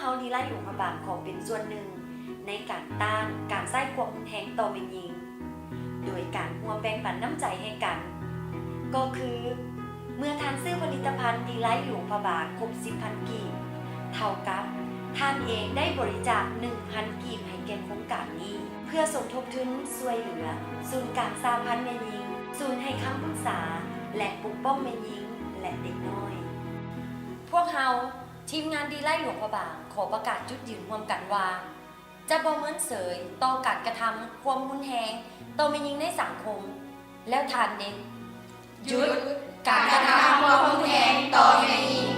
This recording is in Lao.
າວດີໄລຫຼວງພະບາງຂໍເປັນສ່ວນໜຶ່ງໃນການຕ້ານການໃຊ້ຄວາມຮຸນແຮງຕໍ່ແມ່ຍິງ ໂດຍການຮ່ວມແບ່ງປັນນ້ຳໃຈໃຫ້ກັນ ກໍຄື ເມື່ອທ່ານຊື້ຜະລິດຕະພັນດີໄລຫຼວງພະບາງຄົບສິບພັນກີບ ເທົ່າກັບທ່ານເອງໄດ້ບໍລິຈາກໜຶ່ງພັນກີບໃຫ້ແກ່ໂຄງການນີ້ ເພື່ອສົມທົບທຶນຊ່ວຍເຫຼືອສູນກາງສະຫະພັນແມ່ຍິງ, ສູນໃຫ້ຄຳປຶກສາ ແລະ ປົກປ້ອງແມ່ຍິງ ແລະ ເດັກນ້ອຍ. ພວກເຮົາ ທີມງານດີໄລຫຼວງພະບາງ ຂໍປະກາດຈຸດຢືນຮ່ວມກັນວ່າ ຈະບໍ່ເມີນເສີຍຕໍ່ການກະທຳຄວາມຮຸນແຮງຕໍ່ແມ່ຍິງໃນສັງຄົມ. ແລ້ວທ່ານເດ? ຢຸດການກະທຳຄວາມຮຸນແຮງຕໍ່ແມ່ຍິງ.